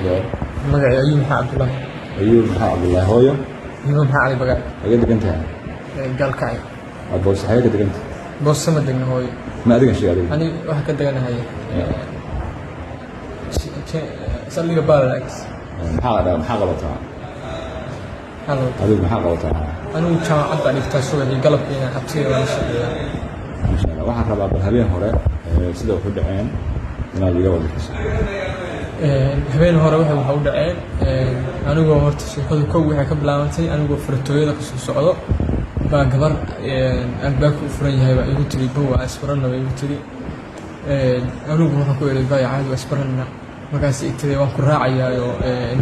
Dhaceen? Magacay Ayuub Maxaa Cabdullaahi. Ayuub Maxaa Cabdullaahi. Hooyo? Ayuub Maxaa Cali Bagaar. Xagee degan tahay? Gaalkacyo. Waa Boose, xagee ka degan tahay? Boose ma degna, hooyo. Ma adigan sheeg, adiga. Ani waxaa ka deganahay saldhiga Baaralax. Maxaa la dhahaa? Maxaa qabataa? Halo. Adigu maxaa qabataa? Anigu jaamacad baan dhigtaa subaxii, galabkiina abtiga waan la shaqeeyaa. Masha Allah. Waxaan rabaa bal habeen hore sida wax u dhaceen inaad iga wadaxiso. Habeen hore waxa u dhaceen, anigoo horta sheekadu kow waxay ka bilaabantay anigoo furatooyada kasoo socdo baa gabar albaabka u furan yahay baa igu tiri, "Bow, waa isbaranna," baa igu tiri. Anigu waxaan ku iri, "Bay, caadi waa isbaranna." Markaas i tiri, "Waan ku raacayaayo,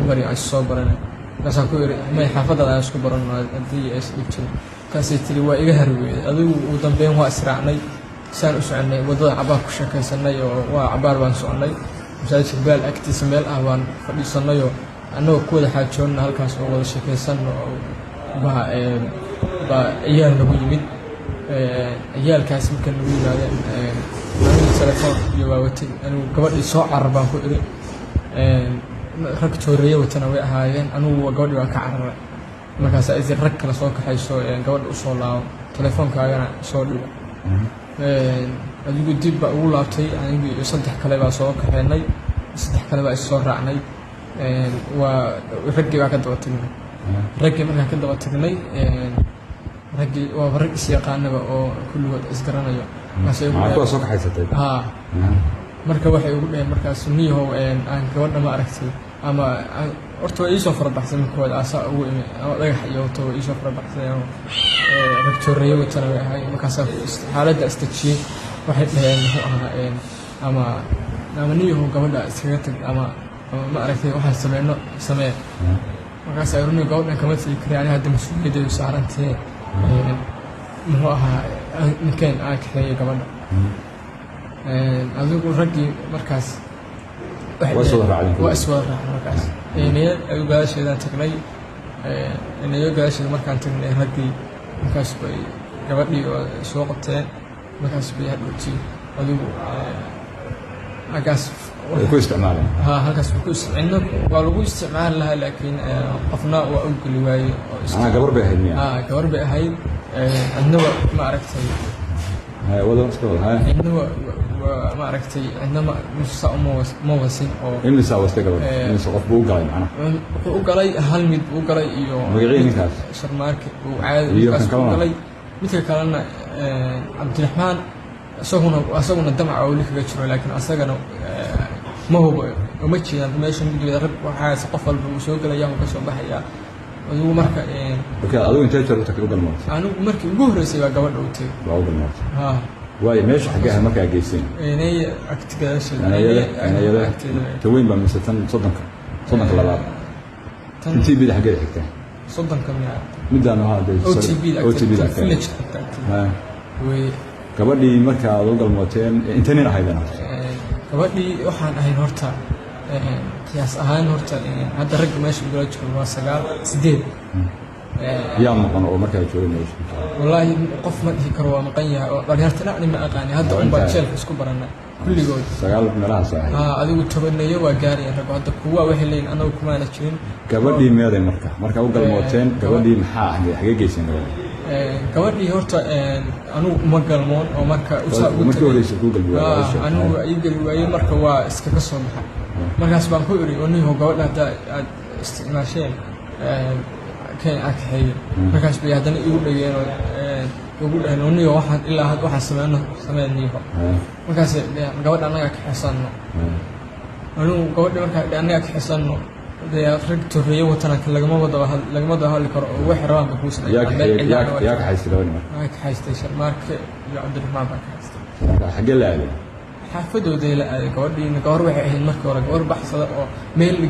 mari aan soo barana." Markaasaan ku iri, "May, xaafadaada aan isku baranno haddii ay isdhibtin." Markaasay tiri, "Waa iga harweeyey." Adigu ugu dambeyn waa israacnay. Saan u soconay waddada, cabaar ku sheekaysanay oo waa cabaar baan soconay. Masaajidka Baal agtiisa meel ah baan fadhiisanayoo annagoo ku wada xaajoonna halkaas oo wada sheekaysanno oo baa ciyaal nagu yimid. Ciyaalkaas marka nagu yimaadeen, anigu telefoon iyo waa watay. Anigu gabadhii, "Soo carar," baan ku iri. Rag tooreeye watana way ahaayeen. Anigu gabadhii waan ka cararay. Markaas ay tiri, "Rag kale soo kaxayso, gabadha usoo laabo, telefoonkaagana soo dhigo." Adigu dib baa ugu laabtay. Anigu iyo saddex kale baa soo kaxeynay, saddex kale baa is soo raacnay. Waa raggii baa ka daba tagnay. Raggii markaan ka daba tagnay, raggii waaba rag is yaqaanaba oo kulligood isgaranayo. Markaasay ugu Maxaa dhaheen kuwa soo kaxaysatay? Haa. Marka waxay ugu dhaheen markaas, "Niyahow, aan gabadha ma aragtay ama horta waa iisoo farabaxsay markooda aasaa ugu imi ama dhagax iyo wato, waa iisoo farabaxsay oo rag tooreeyo watana way ahay." Markaasaa xaaladda isdejiyey. Waxay dhaheen, muxuu ahaa, ama "Niyahow, gabadha iskaga tag ama ma aragtay waxaan sameyno samee." Markaas ay runi, "Gabadhan kama tegi kara ani, hadda mas-uuliyaddeedu saarantee, muxuu ahaa, ninkeen aan kaxeeyey gabadha." Adigu raggii markaas Waa is wada raacdeen? Waa is wada raacnay. Markaas Eneyo ayu gadaasheedaan tagnay. Eneyo gadaasheeda markaan tagnay, raggii markaas bay gabadhii oo soo qabteen. Markaas bay hadhowtii adigu halkaas Way ku isticmaaleen? Ha, halkaas cidna waa lagu isticmaali lahaa, laakiin qofna waa u geli waaye oo Macnaha gabar bay ahayd miya? Ha, gabar bay ahayd. Cidna waa ma aragtay. Haya, wada, iska wada, haya. Cidna waa ma aragtay, cidna ma musa ma wasin oo. Imisaa wastay gabadha? Imise qof buu u galay macnaha? Wuxuu u galay hal mid buu u galay iyo Magacii ninkaas? Sharmaarke uu caadi Iyo midkaas kan u kalena? galay. Midka kalena Cabdiraxmaan, isaguna damaca weli kaga jiro, laakiin asagana ma hubo, uma jeedaan meesha mugdigeeda. Rag waxaas qof walba uu soo gelaya, uu ka soo baxayaa. Adigu marka Okay, adigu intee jeer u tagtay, u galmootay? Anigu markii ugu horreysay baa gabadha u tegay. Waa u galmootay? Ha. Waayo, meesha xaggee ahayd markaa geyseen? Eneye agti gadaasheeda. Eneyada? Agteeda. Ta weyn baa mise tan 30-ka, 32aad? Tan. Tan TB da xaggee xigtaa? 30-ka miya? Midaan ahaa dee. OTB da. OTB da. Agteeda, village xigta agteeda. Ha. Wey. Gabadhii marka aad u galmooteen, intee nin ahaydeen horta? Gabadhii waxaan ahayn horta qiyaas ahaan horta hadda ragga meesha ugula jiro waa sagaal, sideed. Yaa maqan oo markaa joogay meesha? Wallaahi qof ma dhihi karo waa maqan yahay oo dhalinyarta dhinacni ma aqaani. Hadda Oo un baa jeelka isku barana kulligood. Sagaal meelahaas ahayd? Haa, adigu 10-eeyo waa gaarayaan raggu. Hadda kuwa waxay leeyihin, "Anagu kumaana jirin." Gabadhii meeday marka u galmooteen? Gabadhii maxaa xagee geyseen gabadhii? Gabadhii horta anigu uma galmoon oo marka usaa ugu Markii tagay. horreysay kuu galbi waayey, waa sheegtay. Anigu waa ii geli waayey. Marka waa iskaga soo baxay. Markaas baan ku iri, "Oniho, gabadha hadda aad isticmaasheen keen aan kaxeeyo." Markaas bay haddana igu dhegeen oo igu dhaheen, "Oniho, waxaan ilaa hadda waxaan sameyno samee, niho." Markaas dheheen, "Gabadha annagaa kaxaysanno." Anigu gabadhi markaa dhe annagaa kaxaysanno, dee rag torreeyo watana lagama daba hadli karo oo waxay rabaan ba kuu Yaa sameeyaan. kaxeeyey? Yaa kaxaystay gabadhii marka? Waxaa kaxaystay Sharmaarke iyo Cabdiraxmaan baa kaxaystay. Marka xaggee la aaday? Xaafadooday la aaday gabadhiina. Gabar waxay ahayd markii hore gabar baxsada oo meel la